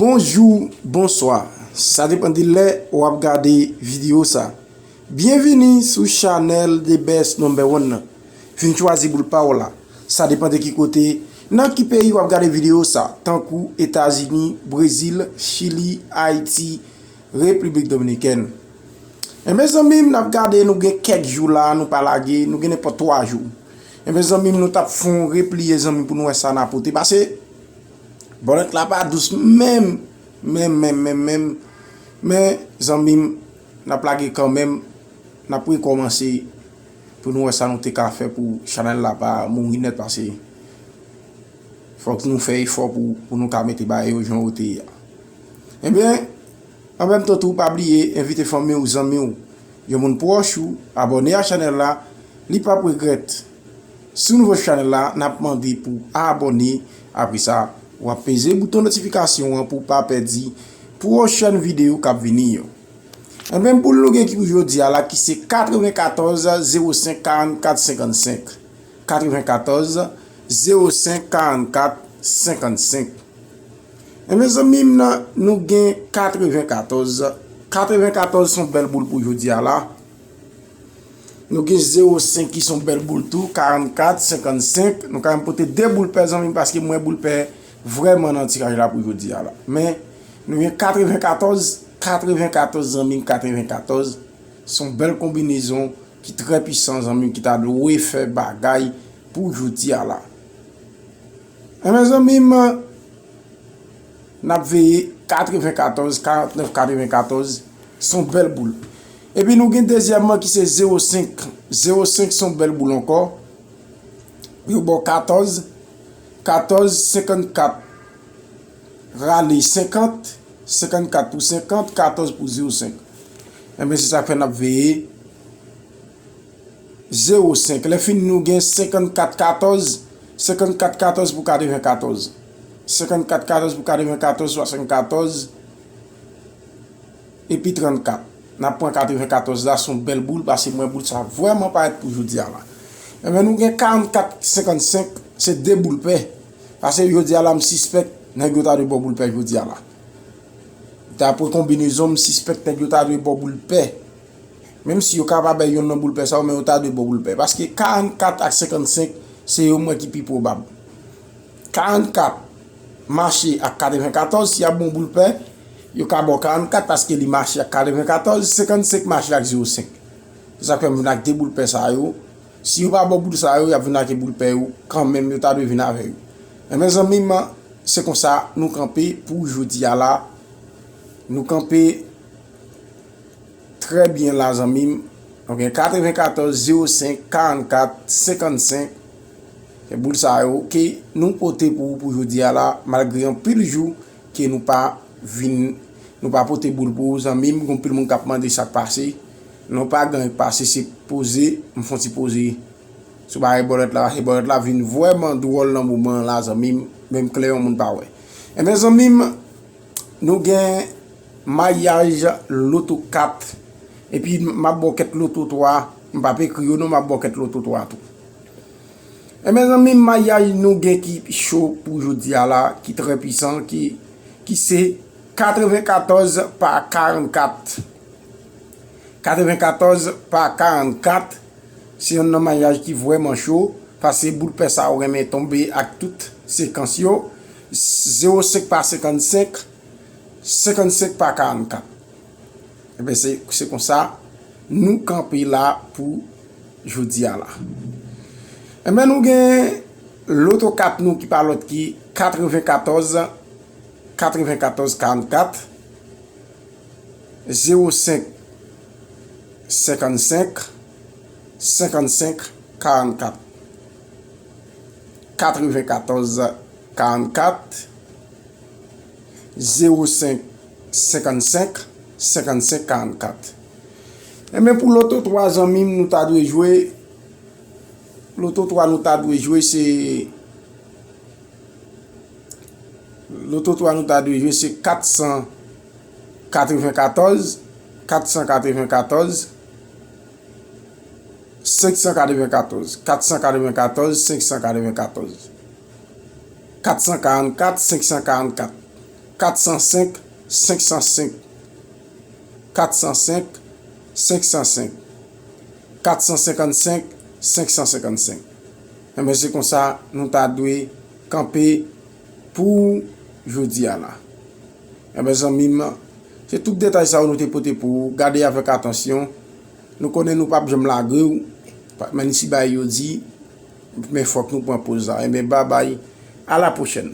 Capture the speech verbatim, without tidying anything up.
Bonjou, bonswa. Sa depann de lè w ap gade videyo sa. Byenvini sou chanèl The Best Number One nan. Vin chwazi boul pa w la. Sa depann de ki kote, nan ki peyi w ap gade videyo sa, tankou Etazini, Brezil, Chili, Ayiti, Repiblik Dominikèn. Enben zanmi m, n ap gade, nou gen kèk jou la, nou pa lage, nou gen nenpòt twa jou. Enben zanmi m, nou t ap fè yon repliye zanmi m pou nou wè sa n a pote. Pase bòlèt la pa dous menm, menm, menm, menm, menm. Men zanmi m, n ap lage kanmenm, n ap rekòmanse pou nou wè sa nou te ka fè pou chanèl la pa mouri nèt, pase fòk nou fè efò pou, pou nou ka mete bagay yo jan yo te ye a. Enben, an menm tan tou, pa bliye envite fanmi w, zanmi w, yon moun pwòch ou, abòne a chanèl la, li p ap regrèt. Si w nouvo sou chanèl la, n ap mande pou w abòne. Apre sa, w ap peze bouton notifikasyon an pou w pa pèdi pwochèn videyo k ap vini yo. Enben, boul nou gen ki pou jodi a la, ki se katrevenkatòz zewo senk karannkat senkannsenk. Katrevenkatòz zewo senk karannkat senkannsenk. Enben, zanmi m nan, nou gen katrevenkatòz. Katrevenkatòz se yon bèl boul pou jodi a la. Nou gen zewo senk ki se yon bèl boul tou, karannkat senkannsenk. Nou ka menm pote de boul pè, zanmi m, paske m wè boul pè vrèman nan tiraj la pou jodi a la. Men, nou gen katrevenkatòz, katrevenkatòz, zanmi m, katrevenkatòz. Se yon bèl konbinezon ki trè pwisan, zanmi m, ki ta dwe fè bagay pou jodi a la. Enben, zanmi m, n ap veye katrevenkatòz, karantnèf, katrevenkatòz, se yon bèl boul. Epi nou gen dezyèmman ki se zewo senk. Zewo senk se yon bèl boul ankò. Yo ba w katòz, katòz, senkannkat, rale senkant, senkannkat pou senkant, katòz pou zewo senk. Enben, se sa k fè n ap veye zewo senk. Lè fini, nou gen senkannkat katòz, senkannkat katòz pou katrevenkatòz. Senkannkat katòz pou katrevenkatòz, swasannkatòz, epi trannkat. N ap pran katrevenkatòz la, se yon bèl boul, pase m wè boul sa vrèman parèt pou jodi a la. Enben, nou gen karannkat senkannsenk, se de boul pè. Pase jodi a la, m sispèk nèg yo ta dwe ba w boul pè jodi a la. Dapre konbinezon, m sispèk nèg yo ta dwe ba w boul pè. Menm si yo ka pa bay yonn nan boul pè sa yo, men yo ta dwe ba w boul pè. Paske karannkat ak senkannsenk, se yo m wè ki pi pwobab. Karannkat mache ak katrevenkatòz, si y ap ba w boul pè, yo ka ba w karannkat paske li mache ak katrevenkatòz, senkannsenk mache ak zewo senk. Se sa k fè m vin ak de boul pè sa yo. Si yo pa ba w boul sa yo, y ap vin ak boul pè yo kanmenm, yo ta dwe vin avè yo. Enben, zanmi m, se konsa nou kanpe pou jodi a la. Nou kanpe trè byen la, zanmi m. Nou gen katrevenkatòz, zewo senk, karannkat, senkannsenk. Se boul sa yo ke nou pote pou ou pou jodi a la, malgre anpil jou ke nou pa vin, nou pa pote boul pou ou, zanmi m. Gen anpil moun k ap mande sa k pase. Non, pa gen anyen k pase, se poze, m fè yon ti poze sou bagay bòlèt la, pase bòlèt la vin vrèman dwòl nan moman an la, zanmi m, menm klè yon moun pa wè. Enben, zanmi m, nou gen mayaj loto kat, epi m ap ba w kèk loto twa, m p ap ekri yo non, m ap ba w kèk loto twa tou. Enben, zanmi m, mayaj nou gen ki cho pou jodi a la, ki trè pwisan, ki, ki se katrevenkatòz pa karannkat. Katrevenkatòz pa karannkat, se yonn nan mayaj ki vrèman cho, pase boul pè sa yo renmen tonbe ak tout sekans yo. Zewo senk pa senkannsenk, senkannsenk pa karannkat. Enben, se, se konsa nou kanpe la pou jodi a la. Enben, nou gen loto kat nou ki pa lòt ki katrevenkatòz, katrevenkatòz karannkat, zewo senk senkannsenk, senkannsenk karannkat. Katrevenkatòz karannkat, zewo senk senkannsenk, senkannsenk karannkat. Enben, pou loto twa, zanmi m, nou ta dwe jwe, loto twa nou ta dwe jwe, se, loto twa nou ta dwe jwe, se kat san katrevenkatòz, kat san katrevenkatòz, senk san katrevenkatòz, kat san katrevenkatòz, senk san katrevenkatòz, kat san karannkat, senk san karannkat, kat san senk, senk san senk, kat san senk, senk san senk, kat san senkannsenk, senk san senkannsenk. Enben, se konsa nou ta dwe kanpe pou jodi a la. Enben, zanmi m, se tout detay sa yo nou te pote pou ou. Gade avèk atansyon. Nou konnen nou p ap janm lage w. Pa- Men si bay yo di, men fòk nou pran poz la. Enben, babay. A la pwochèn.